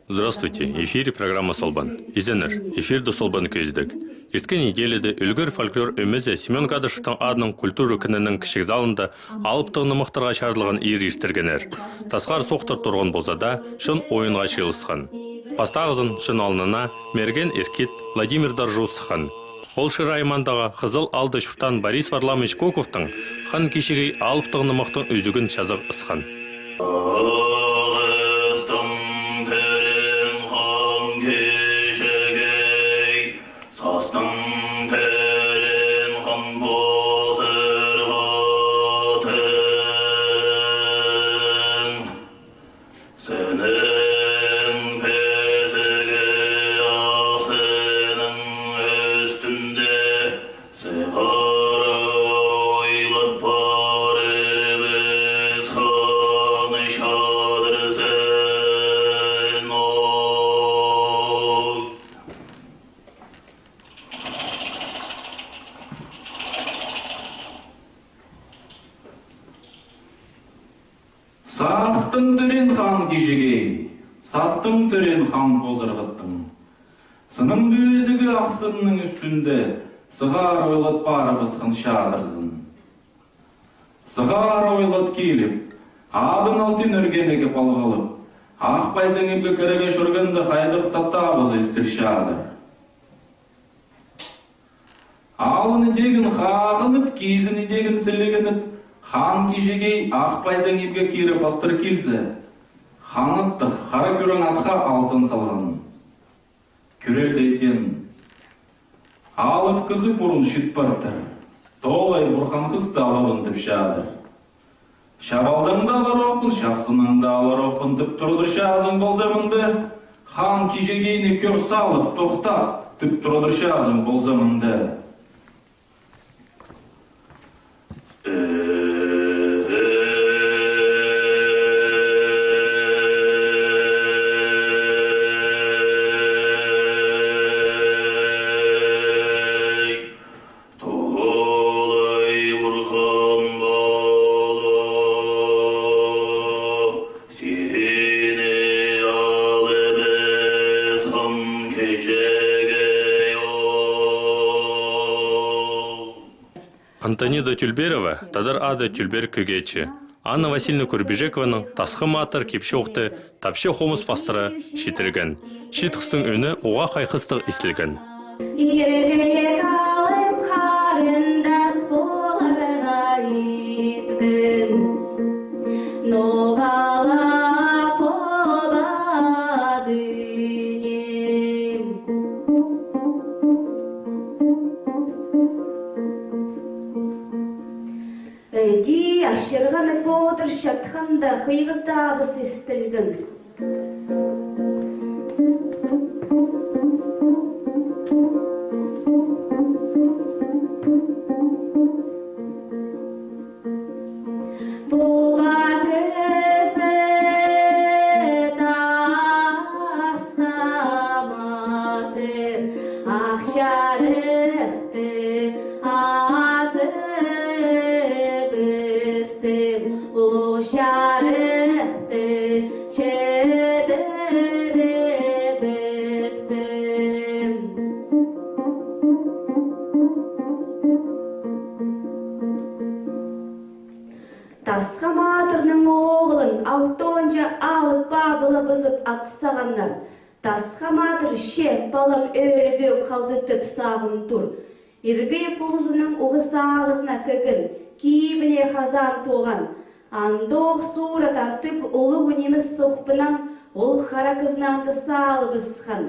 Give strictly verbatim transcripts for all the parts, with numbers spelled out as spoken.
Здравствуйте, эфире программа «Солбан». Изеннер, эфирде «Солбан» кӧзідіг. Ирткен неделяда «Ӱлгӱр» фольклор ӧмезі Семён Кадышевтің адынаң культура кінінің кічіг залында алыптығ нымахтарға чарыдылған иир иртіргеннер. Тасхар сохтар турған полза даа, чон ойынға чыылысхан. Пастағызын чон алнына Мерген Иркит, Владимир Даржу сыххан. Ол Шира аймағындағы Хызыл аалда чуртаан Борис Варламович Коковтың «Хан Киҷегей» алыптығ нымахтың ӱзігін чазағ ысхан. Ағыстың тӧреен Хан Киҷегей, састың тӧреен Хан Позырғытың. Сынның пезігі ахсының ӱстӱнде сығара ойлат парыбысхан чадырзын ол. Састың тӧреен Хан Киҷегей, састың тӧреен Хан Позырғыттың. Сынның пезігі ахсының ӱстӱнде сығара ойлат парыбысхан чадырзын. Сығара ойлат киліп, адын алтын ӧргенеге палғалып, Ах Пайзаң ибге кірерге чӧргенде хайдағ-да табызы истіл чадыр. Алын идегін хағынып, кизін идегін сілігініп, Хан Киҷегей Ах Пайзаң ибге кире пастыр килзе, хан аттығ хара кӱрең атха алтын салған. Кӱрелдейтін: «Алып кізі пурун чит партыр, толай пурхан хысты алабын», — тіп чадыр. «Чабалдаң даа аларохпын, чахсынаң даа аларохпын», — тіп турдыр чазың полза мында, Хан Киҷегейні кӧр салып, тохтат, тіп турдыр чазың полза мында. Толай пурхан пала, сині алыбысхан Киҷегей ол. Антонида Тюльберова, тадар ады Тюльбер Кӧгечі, Анна Васильевна Курбижекованың «Тасха Матыр» кип-чоохты тапча хомыс пастыра читірген. Чиит хыстың ӱні уғаа хай хыстығ истілген. Иргілік алып харындас поларға иткен, ноға ла полбады ниме. Іди ачырғанып одыр чатханда хыйғы табыс истілген. Пу пар кізі Тасха Матыр ах чарыхты азып істім, улуғ чарыхты чідіріп істім. Тасха Матырның оғлын алтонҷа алып пабылабызып ат сағаннар. Тасха Матыр че палам ӧліп ӧк халды тіп сағын тур. Ирбек улузының уғыс ағызына кірген, кибіне хазаан тоған. Андох суура тартып, улуғ нимес сохпынаң ол хара кізіні анда салыбысхан.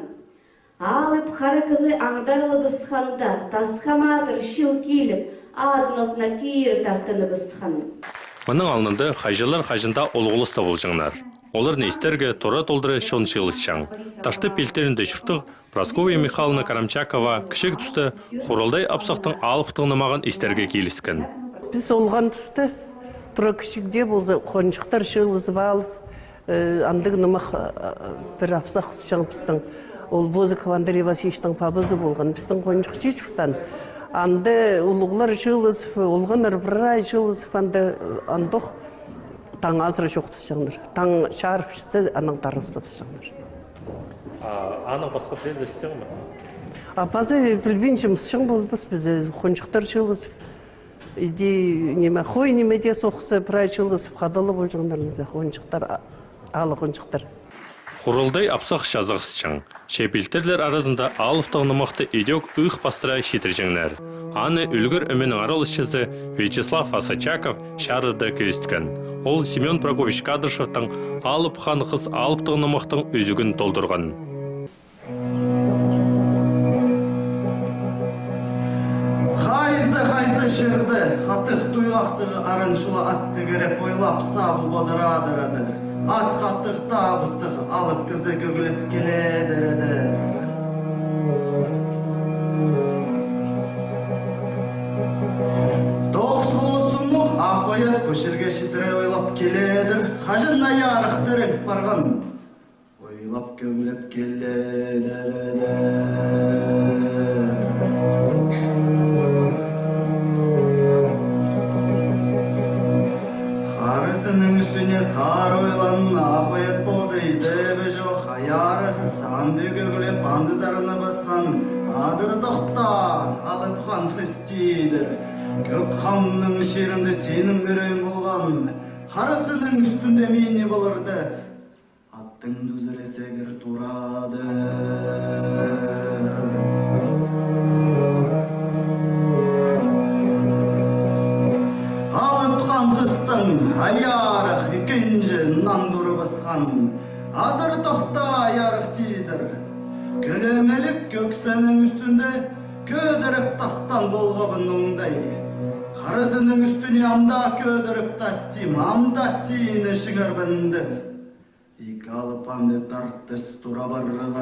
Алып хара кізі аңдарылыбысханда, Тасха Матыр чыл киліп, адын алтына кире тартыныбысхан. Мының алнында хайҷылар хаҷан даа улуғласта полҷаңнар. Оларны истерге тура толдыра чон чыылысчаң. Таштып пилтірінде чуртығ Прасковья Михайловна Карамчакова кічіг туста Хуралдай апсахтың алыптығ нымағын истерге киліскен. Піс олған туста тура кічігде полза, хонҷыхтар чыылызып алып, э, андағ нымах, э, пір апсах ысчаң пістің. Ол Бозыков Андрей Васильевичтің пабазы полған. Пістің хонҷыхчы чуртаан. Анда улуғлар чыылызып, олғаннар прай чыылызып, анда, э, андох Таң азыра чоохтасчаңнар. Таң чарып читсе, анаң тарғыстасчаңнар. А, анаң пасха пілезің ісчең ме? А паза пілбинчем, ісчең полбас, пізе хонҷыхтар чыылызып. Иди, ниме, хой ниме дее сохса, прай чыылызып хадалып полҷаңнар, мызе, хонҷыхтар, а-, алып хонҷыхтар. Хуралдай апсах чазағасчаң. Че пилтірлер аразында алыптығ нымахты идӧк ых пастыра читірҷеңнер. Аны «Ӱлгӱр» ӧменің араласчызы Вячеслав Осачаков чарыда кӧзіткен. Ол Семён Прокопьевич Кадышевтің «Алып хан хыс» алыптығ нымахтың ӱзӱгін толдырған. Хайзы-хайзы чирде хатығ туйғахтығ аран чула ат тігіріп, ойлап сабыл бадарадыр. Ат хатығ табыстығ алып кізі кӧглеп келедір. Тоғыс хулу сумух ах ой ат пу чирге читіре ойлап келедір. Хаҷан на ярых тіріл парған. Ойлап кӧглеп келедір. Харызының ӱстӱне сар ойлан, ах ой ат позы изебі чох, ай ярых санды кӧглеп, анды сарыны пасхан, адыр тохта, алып хан хыс тидір. Кӧк ханның чирінде синің мӧрең полған, харызының ӱстӱнде мині поларды. Аттың тӱзіре сегір турадыр. Алып хан хыстың ай ярых ікінҷі нан турыбысхан. Адыр тохта, ай ярых тидір. Кӧлемелік кӧк сенің ӱстӱнде кӧдіріп тастаан полғабын оңдай. Харызының ӱстӱне ам даа кӧдіріп тастим, ам даа сині чыңарбын тіп. Ікі алып анды тартыс тура парған.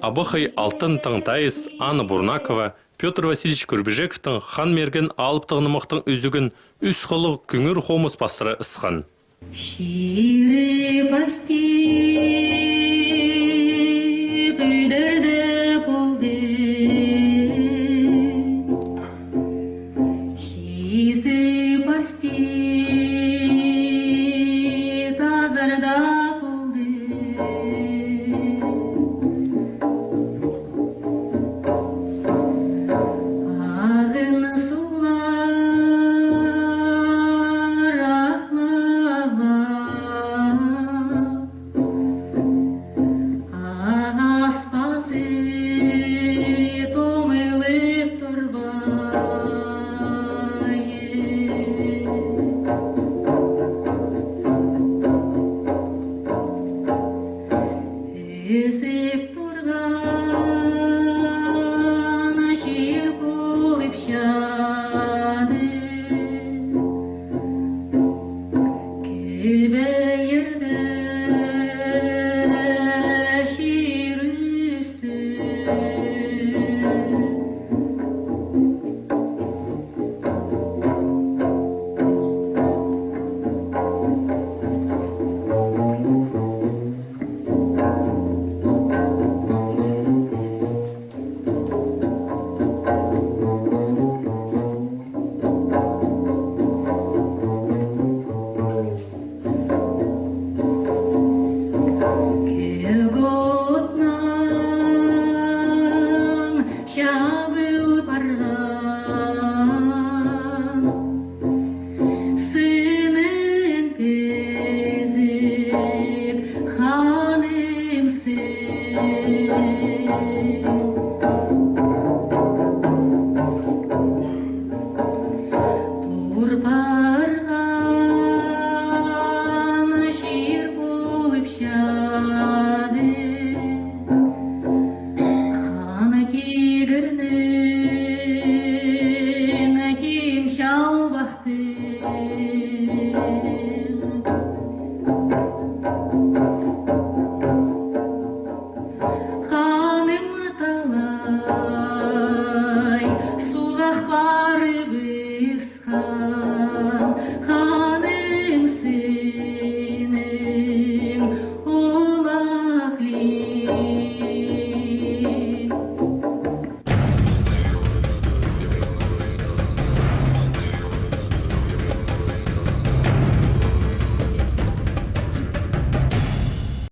Абахай «Алтын таң тайыс» Анна Бурнакова Пётр Васильевич Курбижековтың «Хан Мерген» алыптығ нымахтың ӱзӱгін ӱс хылығ кӱңӱр хомыс пастыра ысхан. Чирі пасти пӱдерде полды, чизі пасти тазарда полды. Ағын су Ағас пазы томылып турбайы. Ізіп турған чир полып чады. Килбеерде чир ӱстӱн. Кӧк отнаң чабыл парған. Сынын пезіп, ханым сый. Тур парған чир полып чады. Хан тигірнің киң чалбахты.